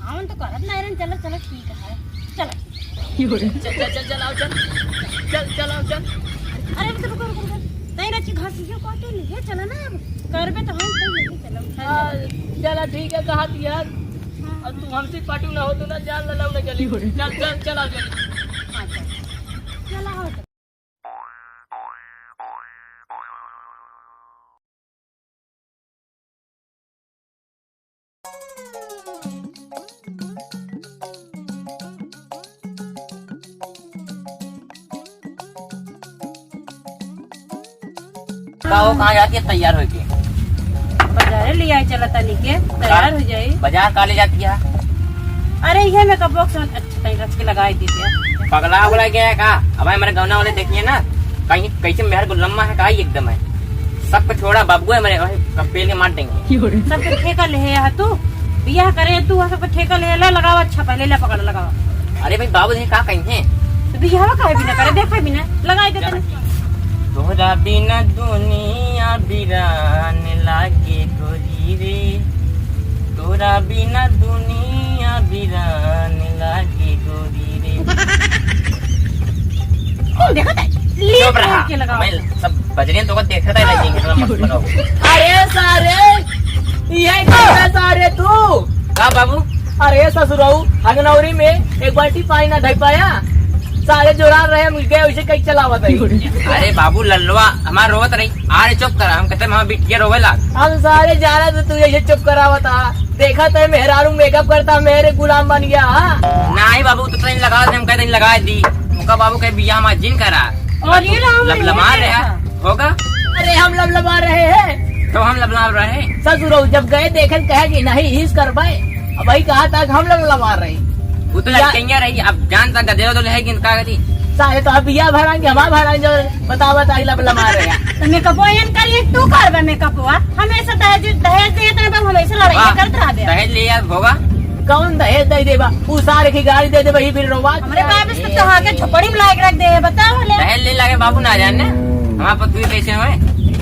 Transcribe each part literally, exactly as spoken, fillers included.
हम तो करत ना रहन, चलो, चलो, ठीक है, चलो, ठीक है। चल, चल, चल, चल, आओ, चल। चल, चल, आओ, चल। अरे, रुको, रुको, रुको, रुको। तई रची घास ये काटे नहीं है, चला ना अब। करबे तो हम तो नहीं चलो। हाँ, चला, ठीक है, कहा दिया। हाँ। अब तू हमसे पटू ना हो तो ना जान ललाऊ ना चली। चल, चल, चल, आओ, चल। हाँ, चल। चला, आओ, चल। का हो, कहाँ जाती है तैयार होके? बाजारे ले आए, चला तनी के तैयार हो जाई। बाजार का ले जाती है? अरे, ये makeup box में अच्छा तनी रच के लगाई दी थी। पगला उगला गया है का? अब हमारे गौना वाले देखिए ना, कहीं कैसे मेहर को लम्बा है, का ही एकदम है। सबको छोड़ा, बाबू है मेरे, वही कपेल के मार देंगे। सबके ठेका ले है यहाँ तू, बियाह करे तू, सबके ठेका ले, ले लगावा, अच्छा पहले ले पकड़ लगावा। अरे भाई, बाबू जी का कहीं है? तो बियाह काहे बिना करे, देखे बिना, लगाई दे तनी। तोहरा बिना दुनिया बिरान लागे गोरी रे, तोरा बिना दुनिया बिरान लागे गोरी रे। कौन देखत है? चुप रहा। के लगाओ। मैं सब बजरियन तो को देखत है, लेकिन इतना मत बनाओ। अरे सारे, ये क्या सारे तू? का बाबू? अरे ससुराऊ, हगनौरी में एक बाल्टी पानी ना धई पाया। सारे जोरान रहे, हम गए उसे कहीं चलावत है। अरे बाबू, लल्लवा हमार रोवत रही। अरे चुप करा, हम कहते हमार बिटिया रोवे लाग। हम सारे जाना तो तू ऐसे चुप करावत हा। देखा तो मेहरारू makeup करता, मेरे गुलाम बन गया, हाँ? नहीं बाबू, तो तनी लगा दे, हम कहते लगा दी। उनका बाबू कहे बियाह हमार जिन करा। और ये रहा, लबलबा रहा। होगा? अरे हम लबलबा रहे हैं। तो हम लबलबा रहे। ससुराऊ जब गए देखन कहे कि नहीं, हीस करवाए। अब भाई कहा था कि हम लबलबा रहे। वो तो या- लड़कइया रही, अब जान तक गदेलो तो लेगी, इनका करी। सारे तो अब बिया भराएंगे, हमारा भराएंगे, बतावा ताई लबलबा रहे। तो makeup एन करिए, तू करबे makeup हुआ। हमेशा दहेज, दहेज देत रहे, बस हमेशा लड़ाई वाह, करत रह दे। दहेज ले यार होगा। कौन दहेज दे देबा? उ सारे की गाड़ी दे देबा, ही फिर रोवा। हमरे बाप से तो आके झोपड़ी में लायक रख दे, बताओ ले। दहेज ले लागे बाबू ना जाने, हमारे पतुई कैसे होए,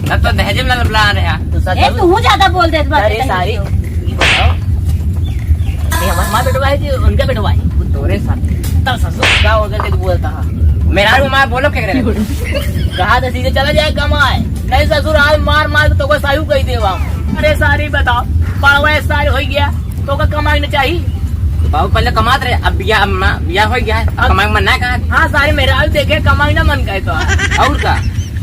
तब तो दहेज में लबला रहे। तो सच ए, में तू ज्यादा बोल देत बाटे अरे कहीं सारी, से। ये बताओ। ये हमारे माँ बेटवा है कि उनका बेटवा है? वो तोरे साथ। तब ससुर का होगा कि तू बोलता है? मेरा भी माँ बोलो क्या करे? कहा था सीधे चला जाए कमाए। नहीं ससुर, आज मार मार के तोको सायु कही देवा। अरे सारी बताओ, पड़वा सारी हो गया, तोका कमाई न चाहिए? तो बाबू पहले कमात रहे, अब बिया, अब माँ, बिया हो गया है, अब अब कमाई में ना कहा। हाँ, सारे मेहरारू देखे, कमाई ना मन करे तो। और का?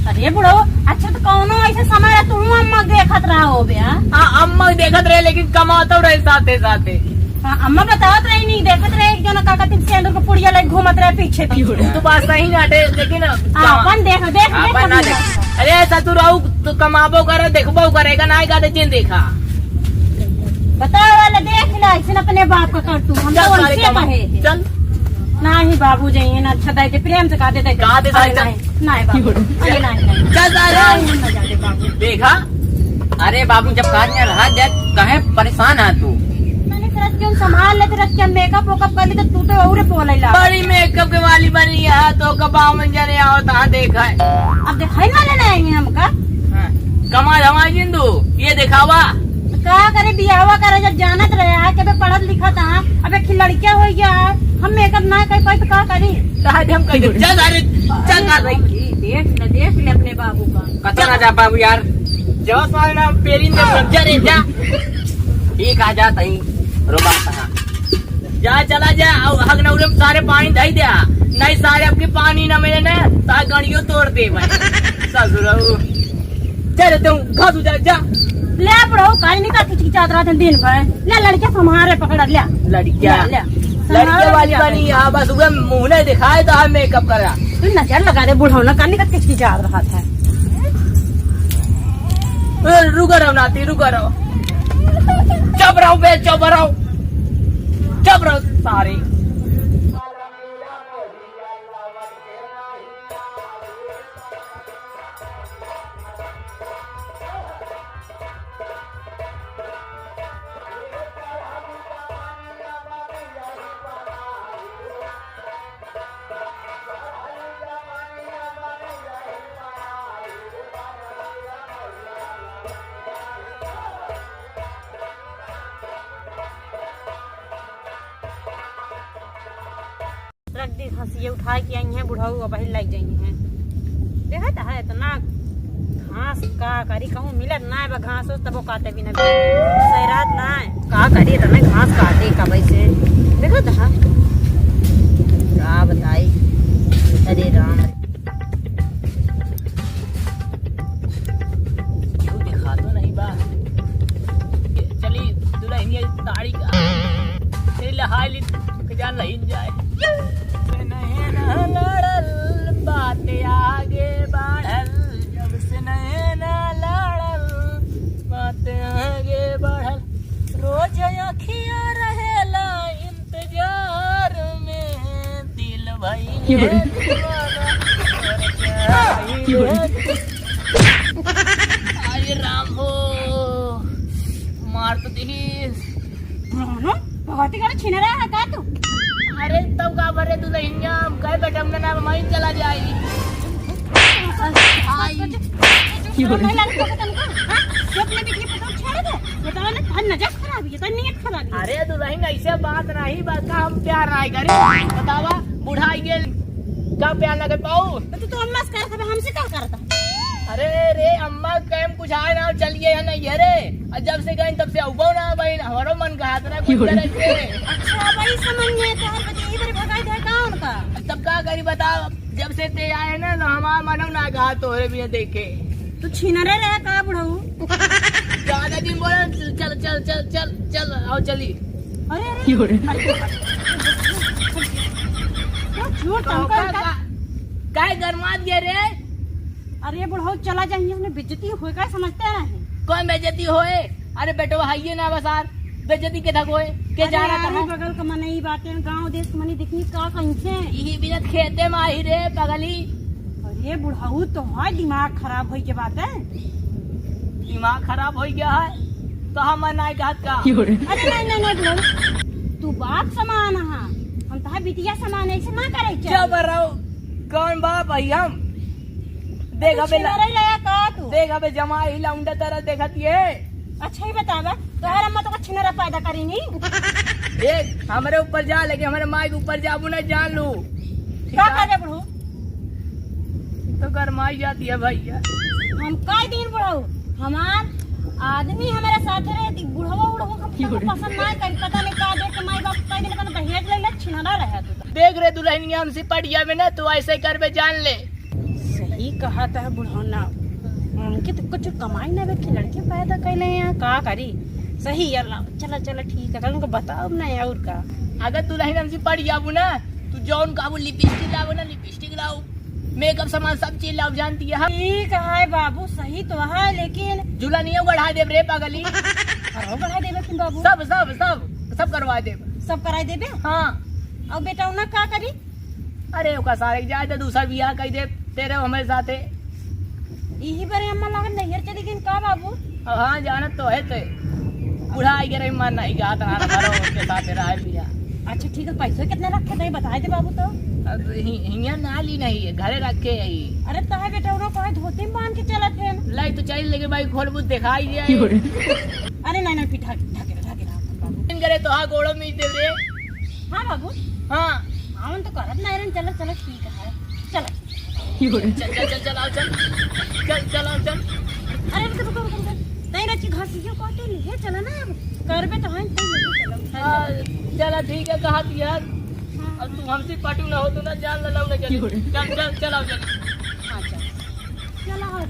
अरे बुढ़ो, अच्छा तो कौनो ऐसे समय रहे, तू अम्मा देखत रहा हो बे, हाँ? हाँ, अम्मा देखत रहे, लेकिन कमातो रहे साथे साथे। हाँ, अम्मा बतावत रही, नहीं देखत रहे, एक जना का कहती सेंदूर के पुड़िया लेके घूमत रहे पीछे पीछे। तू बात सही ना हटे, लेकिन हाँ, अपन देख, देख, देख अपन ना अपन देख। अरे ससुर, आऊ तो कमाबो करे, देखबो करेगा, ना आएगा तो जिन देखा। बताओ वाला देख ले, ऐसे अपने बाप का कर तू, हम चल तो सारे वैसे कमा, कहे हैं। चल। नाही बाबू जाइए ना, अच्छा दे दे, प्रेम से कहा दे, दे दे। कहा दे, अरे चल। नाही, नाही बाबू, अरे नाही, नाही। चल सारे। नाही, हम ना जाते बाबू। देखा? अरे बाबू, जब कहा दिया रहा दे, काहे परेशान है तू? मैंने सोचा क्यों संभाल लेते रख के makeup वेकअप कर लेते, तू तो और बोले ला। बड़ी makeup के वाली बनी है, तो कपाव मंजरे आओ ता देखा है। अब दिखाई वाले नहीं आएंगे हमका। हाँ। कमा धमा जिंदू, ये दिखावा। तो का करे, बियाहवा करे, जब जानत रहे है कि अबे पढ़त लिखत है, अब एक लड़किया हो गया है, हम makeup ना कर पाए तो का करी? कहा दे हम कर दे। चल अरे, चल ना भाई। अरे, देख ले, देख ले अपने बाबू का। कतरा जा बाबू यार। जवा साले ना पेरी ने समझा रे जा। ठीक आ जा तई, रोबा कहा। जा चला जा, अब हगनौरे में सारे पानी धई दे। नहीं सारे आपके पानी ना मिले ना, ता गड़ियो तोड़ दे भाई। ससुरऊ। जा रे, तू घास उजा, जा। ले बुढ़ऊ, काहे नहीं का किचकिचात रहत है दिन भर? ले लड़किया संभारे पकड़, ले। लड़किया? ले, ले। लड़किया संभारे वाली क्या बनी, करे? हाँ, बस उहे मुँह नहीं दिखाए तो हाँ makeup करा। तू नजर लगा दे बुढ़ऊ ना, काहे नहीं का किचकिचात रहत है? ए, रुका रहो नाती, रुका रहो। चुप रहो बे, चुप रहो। चुप रहो सारे। ये उठाए के आई हैं बुढ़ऊ, अब लग जाई हैं। देखत है इतना घास का करी, कहूँ मिलत ना बा घास ओस, तबो काटे बिना सैरात ना है। का करी इतना घास काटे का वैसे, देखत है का बताई। अरे राम। क्यों दिखा तो नहीं बा। चली दुल्हनिया ताड़ी का। तेरी लहाई ली के जान लहिन जाए। से नैना लड़ल, बात आगे बढ़ल। जब से नैना लड़ल, बात आगे बढ़ल। रोज अखिया रहेला इंतजार में, दिल भइल क्यों? है दीवाना, तोर प्यार भइल है। अरे राम हो, मार तो दिहिस। भगवानो, भगवती का छिनरा है का तू? अरे तब का भरे दुल्हनिया, हम कहे बेटा हमने ना माई चला जाई। आई। क्यों? नहीं लागत होगा तुमको? हाँ? ये अपने बिजली पकड़ छेड़ दे। बताओ ना, तोहार नजर खराब है, तोहार नियत खराब है। अरे दुल्हन, ऐसे बात नहीं, बस का हम प्यार नहीं करी। बतावा, बुढ़ाई गेल, का प्यार ना कर पाऊ? तो तू तो हम मस्कर था, हमसे का करता? अरे रे अम्मा, कैम कुछ आए ना, चलिए है नहीं है रे। और जब से गए तब से अउबो ना बहिन, हमारो मन कहा था ना कुछ करे के। अच्छा, वही समझ में तो हर बजे इधर भगाई दे कौन का? तब का करी बताओ, जब से ते आए ना तो हमारा मनो ना कहा तोहरे बिना देखे। तू छिनरे रहे का बुढ़ऊ? ज्यादा दिन बोला, चल, चल, चल, चल, चल, आओ चली। अरे, अरे। क्यों रे? अरे, झूठ तो हमका का, का, का, काहे गरमात गए रे? अरे बुढ़ऊ, चला जाइए, हमने बेइज्जती होए का समझते रहे। कौन बेइज्जती होए? अरे बेटवा, हाइये ना बसार, बेइज्जती के धक होए, के अरे जाना यार, कहाँ? ई बगल का मनई बाटे, गाँव देश के मनई देखी का कहीं से। यही बिनत खेते में आई रे पगली। अरे बुढ़ऊ, तो है दिमाग खराब होई के बात है। दिमाग खराब होई गया है, तो हम ना कहत का? अरे नहीं, नहीं, नहीं बुढ़ऊ, तू बाप समान हा, हम तोहार बिटिया समान है, ऐसे ना करे के चाही। चुप रहो, कौन बाप है हम? देख अबे ला-, छिनरे ले का तू? देख अबे जमाई लौंडा तरह देखत ये। अच्छा ही बतावा, तोहरा अम्मा तो का छिनरा पैदा करी नी? देख, हमरे ऊपर जा, लेकिन हमरे माई के ऊपर जाबू ना, जान लू। ठीक का है? करे बुढ़ऊ? तो गरमाई जाती है भैया। हम कई दिन बुढ़ऊ, हमार आदमी हमारे साथे रहे, बुढ़वा उढ़वा हम क्यों? पसंद ना करी, पता नहीं का देख के माई बाप कई दिन अपन दहेज ले ले, छिनरा रहे तू तो। देख रे दुल्हनिया, हमसे पटिया में ना तू ऐसे करबे, जान ले। सही कहत है बुढ़ौना, उनके तो कुछ कमाई ना बे कि लड़के पैदा कैले हैं, का करी? सही है, लाओ, चला, चला, ठीक है, उनको बताओ ना और का। अगर दुल्हन हमसे पड़ जाबू ना, तू जौन कहबू, लिपस्टिक लाओ ना, लिपस्टिक लाओ, मेकअप सामान सब चीज लाओ, जानती है हम। ठीक है बाबू, सही तो है, लेकिन झूला नहीं बढ़ा देब रे पगली। अरे बढ़ा देबे फिर बाबू। सब, सब, सब, सब करवा देब। सब कराई देबे? हाँ। और बेटा उन्हें का करी? अरे ओका सारे के जाए तो दूसरा बियाह कई दे तेरे हमरे साथे। यही बारे अम्मा लागत नैहर चली गई का बाबू? अब हाँ जानत तो है ते। बूढ़ा आई गे रही मन नहीं जात रहा ना भरो उसके साथे रहे बियाह। अच्छा ठीक है, पैसे कितने रखे थे बताए दे बाबू तो। अब हि-, हियाँ ना ली नहीं है, घरे रखे है ही। अरे तहे बेटा उन्हों कहे धोती में बांध के चलत है। लाई तो चल लेके भाई खोल बुत दिखाई दिया है। अरे नहीं नहीं फिर ढाके ढाके ढाके ढाके बाबू। करे तो हाँ गोड़ो में दे रे। हाँ बाबू। हाँ। हाँ, उन तो करत ना रहन, चलो, चलो, ठीक है, चलो। चल, चल, चल, चल, आओ, चल। चल, चल, आओ, चल। अरे, रुको, रुको, रुको, रुको। तई रची घास ये काटे नहीं है, चलो ना अब। करबे तो हैं, तई नहीं, चलो। हाँ, चलो, ठीक है, कहा दिया। हाँ। अब तू हमसे पटू ना हो, तू ना जान लड़ाऊ ना चले। चल, चल, चल, आओ, चल। हाँ, चल। चलो, हाँ,